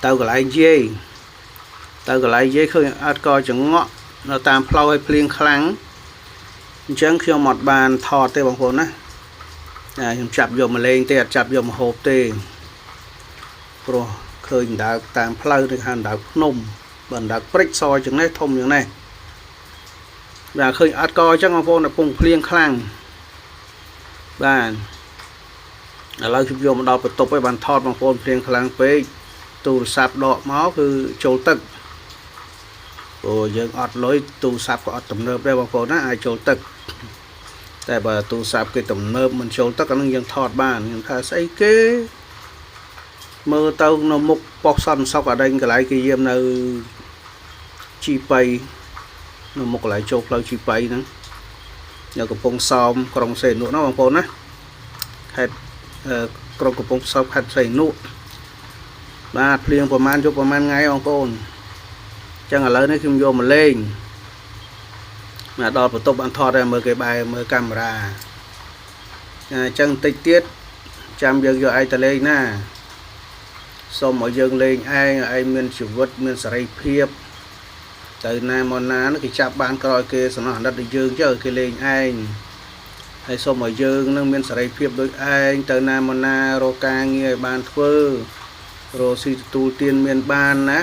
ទៅកន្លែងយាយទៅកន្លែងយាយឃើញអត់កចង្ងក់នៅតាមផ្លូវឲ្យភ្លៀងខ្លាំងអញ្ចឹងខ្ញុំអត់បានថតទេបងប្អូនណាខ្ញុំចាប់យកមកលេងទេអត់ចាប់យកមកហូបទេព្រោះឃើញដើកតាមផ្លូវឬហៅដើកភ្នំបើដើកព្រិចសជាងនេះធំជាងនេះបាទឃើញអត់កអញ្ចឹងបងប្អូនកំពុងភ្លៀងខ្លាំងបាទឥឡូវខ្ញុំយកមកដល់បន្ទប់ហើយបានថតបងប្អូនភ្លៀងខ្លាំងពេកទូរស័ព្ទដកមកគឺចូលទឹកព្រោះយើងអត់លុយទូរស័ព្ទក៏អត់ទំនើបដែរបងប្អូនណាអាចចូលទឹកតែបើទូរស័ព្ទគេទំនើបមិនចូលទឹកអានឹងយើងថតបានខ្ញុំថាស្អីគេមើលទៅនៅមុខប៉ុស្តិ៍សន្តិសុខអដេញកន្លែងគេយាមនៅជីប៉ៃនៅមុខកន្លែងចូលផ្លូវជីប៉ៃហ្នឹងនៅកំពង់សោមក្រុងសេនុណាបងប្អូនណាខេត្តក្រុងកំពង់សោមខេត្តសីហនុបាទភ្លៀងប្រហែលយប់ប្រហែលថ្ងៃបងប្អូនអញ្ចឹងឥឡូវនេះខ្ញុំយកមកលេងមកដល់បន្ទប់បានថតហើយមើលគេបែមើលកាមេរ៉ាអញ្ចឹងតិចទៀតចាំយើងយកឯងទៅលេងណាសូមឲ្យយើងលេងឯងឯងមានជីវិតមានសេរីភាពទៅណាមកណាគេចាប់បានក្រោយគេសំណោះអាណិតដូចយើងចុះគេលេងឯងហើយសូមឲ្យយើងនឹងមានសេរីភាពដូចឯងទៅណាមកណារកការងារឲ្យបានធ្វើរកស៊ីទទួលទានមានបានណា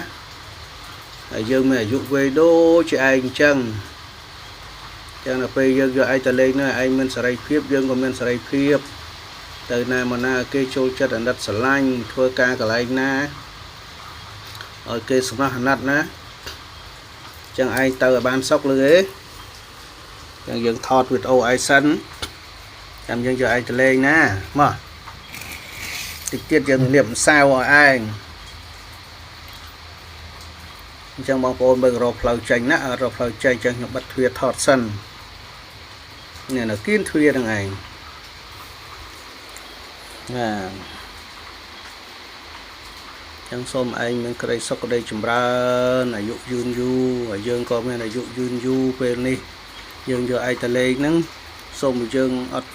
ហើយយើងមានអាយុវ័យដូចជាឯងអញ្ចឹងចឹងដល់ពេលយើងយកឯងទៅលេងនោះឯងមានសេរីភាពយើងក៏មានសេរីភាពទៅណាមកណាគេចូលចិត្តអាណិតស្រឡាញ់ធ្វើការកន្លែងណាឲ្យគេសំណោះអាណិតណាចឹងឯងទៅឲ្យបានសុខលឺទេចឹងយើងថតវីដេអូឯងសិនចាំយើងយកឯងទៅលេងណាមកតិចទៀតយើងលាបម្សៅឲ្យឯងអញ្ចឹងបងប្អូនមើលរកផ្លូវចេញណារកផ្លូវចេញអញ្ចឹងខ្ញុំបិទទ្វារថតសិននេះនៅគៀនទ្វារហ្នឹងឯងណាចឹងសូមឯងមានក្តីសុខក្តីចម្រើនអាយុយឺនយូរហើយយើងក៏មានអាយុយឺនយូរពេលនេះយើងយកឯងទៅលេងហ្នឹងសូមឲ្យយើងអត់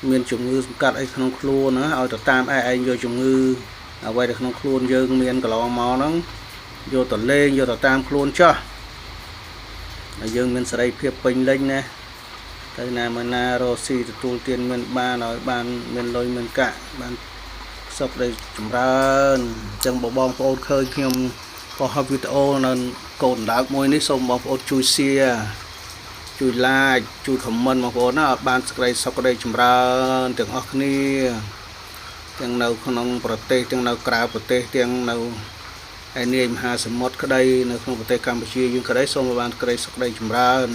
មានជំងឺសម្កាត់អីក្នុងខ្លួនណាឲ្យទៅតាមឯងឯងយកជំងឺអ្វីដែលក្នុងខ្លួនយើងមានកន្លងមកហ្នឹងយកទៅលេងយកទៅតាមខ្លួនចោះហើយយើងមានសេរីភាពពេញលេញណាទៅណាមកណារកស៊ីទទួលទានមានបានឲ្យបានមានលុយមានកាក់បានសុខដែលចម្រើនអញ្ចឹងបើបងប្អូនឃើញខ្ញុំក៏ហៅវីដេអូនៅកូនដើកមួយនេះសូមបងប្អូនជួយ share ជួយ like ជួយ comment បងប្អូនណាឲ្យបានសេចក្តីសុខក្តីចម្រើនទាំងអស់គ្នាទាំងនៅក្នុងប្រទេសទាំងនៅក្រៅប្រទេសទាំងនៅឯនាយមហាសមុទ្រក្តីនៅក្នុងប្រទេសកម្ពុជាយើងក្តីសូមឲ្យបានក្តីសុខក្តីចម្រើន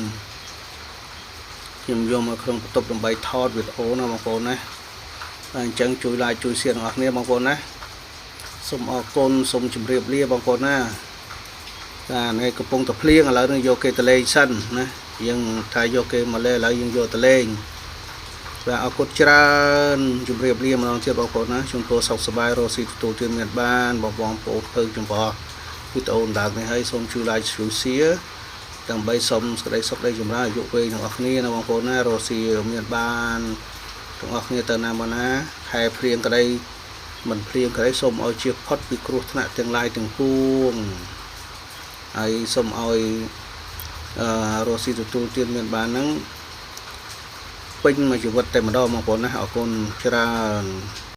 ខ្ញុំយកមកក្នុងបន្ទប់ដើម្បីថតវីដេអូណាបងប្អូនណាអញ្ចឹងជួយ like ជួយ share ទាំងអស់គ្នាបងប្អូនណាសូមអរគុណសូមជម្រាបលាបងប្អូនណាបាទនេះកំពុងតែភ្លៀងឥឡូវនេះយកគេទៅលេងសិនណាយើងថាយកគេមកលេងឥឡូវយើងយកទៅលេងបាទអរគុណច្រើនជម្រាបលាម្ដងទៀតបងប្អូនណាជូនពរសុខសប្បាយរកស៊ីទទួលទានមានបានបងប្អូនឃើញចំពោះវីដេអូដើមនេះហើយសូមជួយ like ជួយ share ដើម្បីសុំសេចក្តីសុខក្តីចម្រើនអាយុវែងទាំងអស់គ្នាណាបងប្អូនណារកស៊ីមានបានទាំងអស់គ្នាទៅណាមកណាខែភ្លៀងក្តីមិនភ្លៀងក្តីសូមឲ្យជាផុតពីគ្រោះថ្នាក់ទាំងឡាយទាំងពួងហើយសូមឲ្យអឺរកស៊ីទទួលទានមានបានហ្នឹងពេញមួយជីវិតតែម្ដងបងប្អូនណាអរគុណច្រើន។